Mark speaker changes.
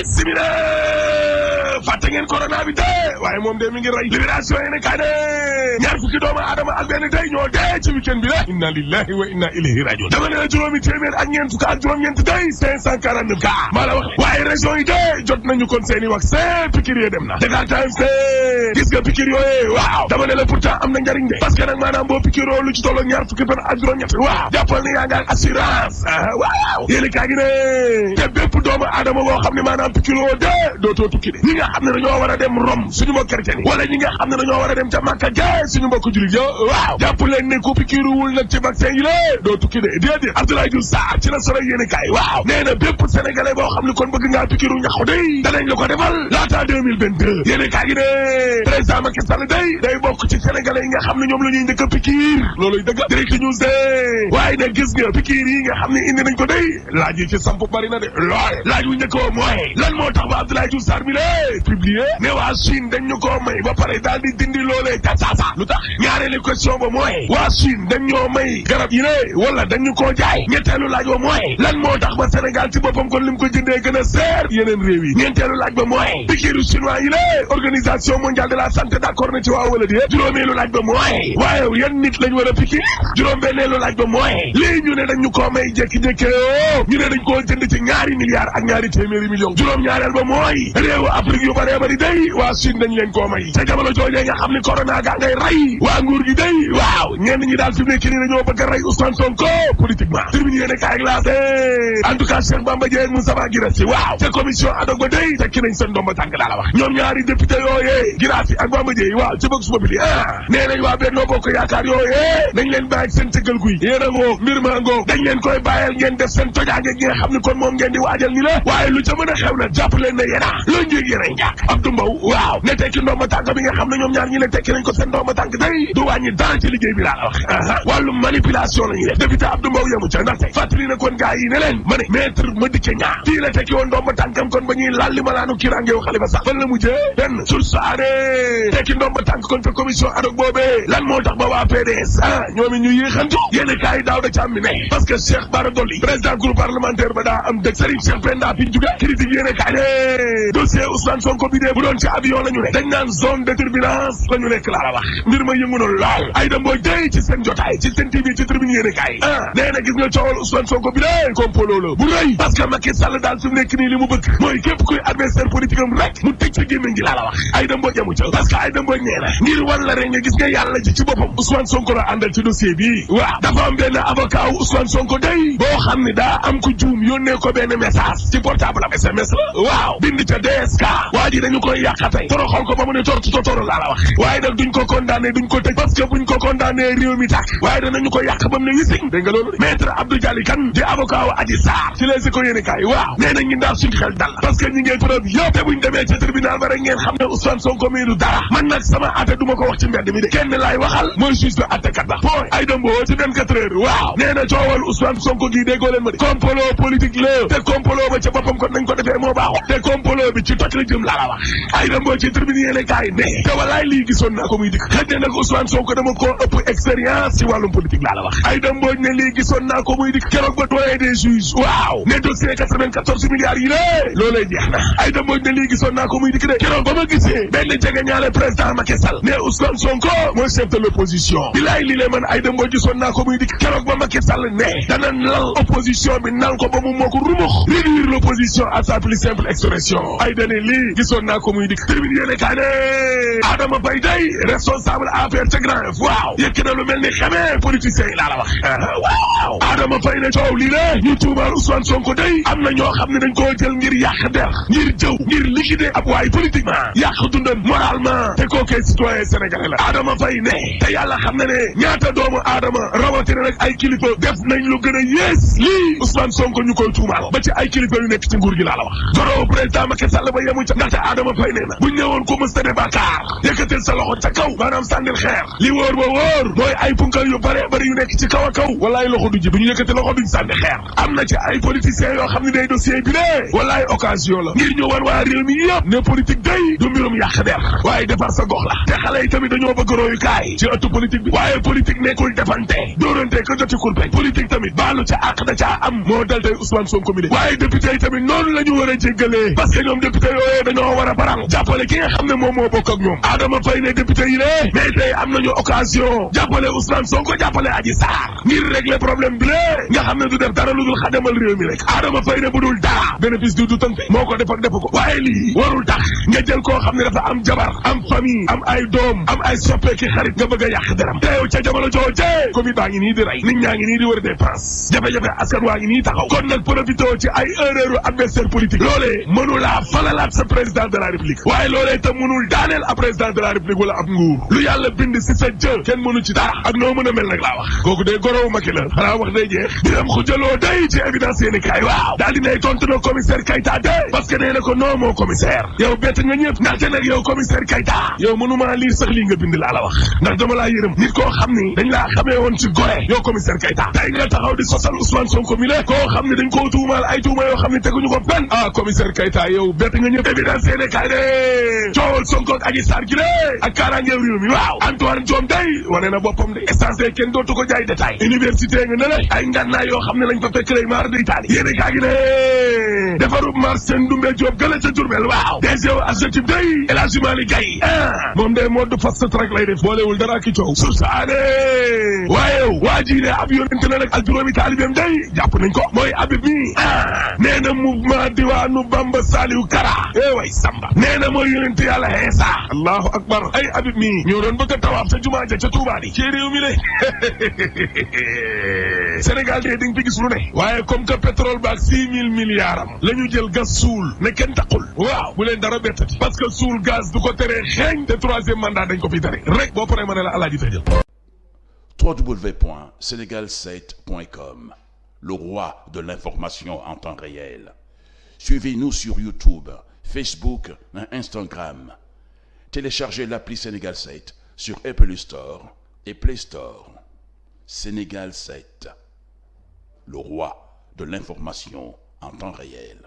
Speaker 1: simila fàtte ngeen corona bi dee waaye moom de mi ngi rey libération yi ne kaa ne ñaar fukki doomu aadama ak benn day ñoo dee ci week-end bi la inna lillahi wa inna ilayhi rajiun dama ne la juróomi téeméer ak ñeent fukk ak juróom-ñeent day 549 cas maa la wax waaye région yi dee jot nañu kon seeni vaccin piqûre yi dem na Dakar Times de gis nga piqûre yooyee waaw dama ne la pourtant am na njariñ de parce que nag maanaam boo piqûre lu ci tolloo ñaar fukki fan ak juróom-ñett waaw jàppal ne yaa ngi ak assurance waaw yéen kaa gi ne te bépp doomu aadama boo xam ne maanaam piqûre de dootoo tukki de ñi nga xam ne dañoo war a dem Rome suñu mbokk chrétien yi wala ñi nga xam ne dañoo war a dem ca Makka ja suñu mbokk jullit yo waaw jàpp leen ne ku piqûre wul nag ci vaccin yi la doo tukki de déedéet Abdoulaye Diouf Sarr ci la solo yéen kaay waaw nee na bépp sénégalais boo xam ne kon bëgg ngaa piqûre ñaxu day danañ la ko defal laata 2022 yéen kaay gi ne président Macky Sall day bokk ci sénégalais yi nga xam ne ñoom la ñuy njëkk a piqûre looluy dëgg Direct News de waaye nag gis nga piqûre yi nga xam ne indi nañ ko day laaj yi ci samp bari na de lool laaj wu njëkkoo mooy lan moo tax ba Abdoulaye Diouf Sarr mi lé publié ne waa Chine dañ ñu koo may ba pare daal di dindi loolee ca saasa lu tax ñaareelu question ba mooy waa Chine dañ ñoo may garab yi ne wala dañ ñu koo jaay ñetteelu laaj ba mooy lan moo tax ba Sénégal ci boppam kon lim ko jëndee gën a seer yeneen réew yi ñeenteelu laaj ba mooy piqûre chinois yi lé organisation mondiale de la santé d'accord na ci waaw wala déet juróomeelu laaj ba mooy waaye yan nit lañ war a piqûre juróom-benneelu laaj ba mooy lii ñu ne dañ ñu koo may jékki-jékki ñu ne dañ koo jënd ci ñaari milliards ak ñaari téeméeri millions juróom-ñaareel ba mooy réewu Afrique yu bëree bëri day waa Chine dañ leen koo may ca jamono joojee nga xam ni corona gaa ngay rey waa nguur gi day waaw ñenn ñi daal fi mu nekk nii dañoo bëgg a rey Ousmane Sonko politiquement terminé yéene kaay glace en tout cas Cheikh Bamba Dièye ak Moustapha Guirassy waaw ca commission ad hoc ba day tekki nañ seen ndomba tànk laa la wax ñoom ñaari député yooyee Guirassy ak Bamba Dièye waaw ci bëgg suba bi nee nañ waa Benno Bokk Yaakaar yooyee dañ leen bàyyi ak seen tëggal guy yéen a ngoo mbir ma ngoo dañ leen koy bàyyal ngeen def seen tojaange gi nga xam ni kon moom ngeen di waajal ni la waaye lu ca mën a xew na jàpp leen ne yéena loo njéeg yéen a njàkk Abdou Mbow waaw ne tekki ndomba tànk bi nga xam ne ñoom ñaar ñi ne tekki nañ ko seen ndomba tànk day du wàññi dara ci liggéey bi laa la wax wàllu manipulation la ñuy def député Abdou Mbow yemu ca ndaxte fàttali na kon gaa yi ne leen ma ne maître Madické Niang fii la tekki woon ndomba tànkam kon ba ñuy lalli malaanu kirangeew Khalifa Sall fan la mujjee benn sursaane tekki ndomba tànk kon te commission ad hoc boobee lan moo tax ba waa PDS ñoom ñu yéexantu yéen kaay daaw da ca am mi ne parce que Cheikh Bara Dolly président groupe parlementaire ba daa am dëgg Serigne Cheikh Penda fi jóge critique yéen kaay ne dossier Ousmane Sonko bi dee bu doon ci avion la ñu ne dañ naan zone de turbulence la ñu nekk laa la wax mbir ma yëngu na lool ay da mbooy day ci seen jotaay ci seen TV ci tribune yéen kaay nee na gis nga coowal Ousmane Sonko bi dee complot la bu rëy parce que Macky Sall daal fi mu nekk nii li mu bëgg mooy képp kuy adversaire politique am rek mu tëj ci gémmiñ gi laa la wax ay da mbooy yamu ca parce que ay da mbooy nee na ngir wan la rek nga gis nga yàlla ji ci boppam Ousmane Sonko la àndal ci dossier bi waaw dafa am benn avocat wu Ousmane Sonko day boo xam ne daa am ko juum yónnee ko benn message ci portable am SMS la waaw bind ca DSK waa ji dañu koy yàqatey toroxal ko ba mu ne toro laa la wax waaye nag duñ ko condamné duñ ko tëj parce que buñ ko condamné réew mi tàkk waaye danañu ko yàq ba mu ne wising dégg nga loolu maître Abdou Dialy Kane di avocat wu Adji Sarr ci Les Échos yéene kaay waaw nee na ñi daal suñu xel dal parce que ñi ngeen preuve yëpp te buñ demee ci tribunal ba rek ngeen xam ne Ousmane Sonko mii du dara man nag sama atte du ma ko wax ci mbedd mi de kenn laay waxal mooy juge ba attekat ba point ay dëmboo ci 24 heures waaw nee na coowal Ousmane Sonko gi déggoo leen ma de complot politique la te complot ba ca boppam kon nañ ko defee moo baaxul te complot bi ci toj la jëm laa la wax ay dëmboo ci tribune yéene kaay ne te walaay lii gisoon naa ko muy dikk xëj na nag Ousmane Sonko dama koo ëpp expérience ci wàllum politique laa la wax ay dëmboo ne lii gisoon naa ko muy dikk keroog ba doyen des juges waaw ne dossier 94 milliards yi lée loolee jeex na ay dëmboo ne lii gisoon naa ko muy dikk de keroog ba ma gisee benn jege ñaale président Macky Sall ne Ousmane Sonko mooy chef de l'opposition bilaay lii lee man ay dëmboo gisoon naa ko muy dikk keroog ba Macky Sall ne dana nal opposition bi nal ko ba mu moo ko rumux réduire l'opposition à sa plus simple expression ay dane lii gisoon naa ko muy dikk termine yéene kaa ne Adama Faye day responsable APR ca Grand Yoff waaw yëkk na lu mel ni xamee politiciens yi laa la wax waaw Adama Faye ne coow lii la ñu tuumaal Ousmane Sonko day am na ñoo xam ne dañ koo jël ngir yàq der ngir jëw ngir liquider ab waay politiquement yàq dundam moralement te kookee citoyen sénégalais la Adama Faye ne te yàlla xam na ne ñaata doomu Adama rawatina nag ay kilifa def nañ lu gën a yées lii Ousmane Sonko ñu koy tuumaal ba ci ay kilifa yu nekk ci nguur gi laa la wax goro président Macky Sall ba yemu ca ndaxte Adama Faye nee na buñ ñëwoon ko mësta de bàkkaar yëkkatil sa loxo ca kaw maanaam sànnil xeer li wóor ba wóor mooy ay punkal yu bare bari yu nekk ci kaw a kaw walaay loxo du ji bu ñu yëkkati loxo duñ sànni xeer am na ci ay politiciens yoo xam ne day dossier bi de walaay occasion la ngir ñu wan waa réew mi yëpp ne politique day du mbirum yàq der waaye defar sa gox la te xale yi tamit dañoo bëgg royukaay ci ëttu politique bi waaye politique nekkul defante dóorante ko jotikul peñ politique tamit baalu ca àq da caa am moo dal tey Ousmane Sonko mi de waaye député yi tamit noonu la ñu war a jéggalee parce que ñoom député yooyee dañoo war a baral jàppale ki nga xam ne moom moo bokk ak ñoom Adama Faye ne député yi ne mais tey am nañu occasion jàppale Ousmane Sonko jàppale Adji Sarr ngir régler problème bi lée nga xam ne du def dara lu dul xajamal réew mi rek Adama Faye ne bu dul dara bénéfice du tënk moo ko def ak defu ko waaye lii warul tax nga jël koo xam ne dafa am jabar am famille am ay doom am ay soppeeki xarit nga bëgg a yàq deram te yow ca jamono jooje Covid baa ngi nii di rey nit ñaa ngi nii di wër dépense jafe-jafe askan waa ngi nii taxaw kon nag profité ci ay erreur adversaire politique loolee mënulaa falalaat sa président de la république waaye loolee itam mënul daaneel ab président de la république wala ab nguur lu yàlla bind si sa jë kenn mënu ci dara ak noo mën a mel nag laa wax kooku de gorowu Macky la xanaa wax day jeex diram xujaloo day ci évidence yéeni kaay waaw daal dinay tontu na commissaire Keita de parce que nee na ko non moo commissaire yow bett nga ñëpp ndaxte nag yow commissaire Keita yow mënumaa lire sax lii nga bind laa la wax ndax dama laa yërëm nit koo xam ni dañ laa xamee woon ci gore yow commissaire Keita tey nga taxaw di sosal Ousmane Sonko mi le koo xam ne dañ koo tuumaal ay tuuma yoo xam ne teguñu ko fenn ah commissaire Keita yow bett nga ñëpp évidence yéeni kaay de coowal Sonko ak Adji Sarr gi de ak kaaraangeew réew mi waaw Antoine Diome day wane na boppam de essence kenn dootu ko jaay détail université nga ne la ay ngànnaay yoo xam ne lañ fa fekk lay maar de Italie yéene kaa gi ne defarub marché Ndoumbé Diop gële ca Diourbel waaw DG adjectif day El Hadji Malick Gaye moom de mode fast track lay def boolewul dara ki coow sur sa ane waaye waa ji ne ab yonente na nag ak juróomi taalibeem day jàpp nañ ko mooy Habib mi nee na mouvement diwaanu Bamba Saliou Kara way Samba nee na mooy yonente yàlla Iisa allahu akbar ay Habib mi ñoo doon bëgg a tawaaf sa jumaa ja ca Tuubaa di ci réew mi le Sénégal de di nga fi gis lu ne waaye comme que pétrole baak 6 000 milliards am la ñu jël gas suul ne kenn taqul waaw bu leen dara bettati parce que suul gaz du ko teree xeeñ te troisième mandat dañ ko fi tere rek boo paree ma ne la alaaji tëjal
Speaker 2: www.senegal7.com, le roi de l'information en temps réel. Suivez-nous sur YouTube, Facebook et Instagram. Téléchargez l'appli Sénégal 7 sur Apple Store et Play Store. Sénégal 7, le roi de l'information en temps réel.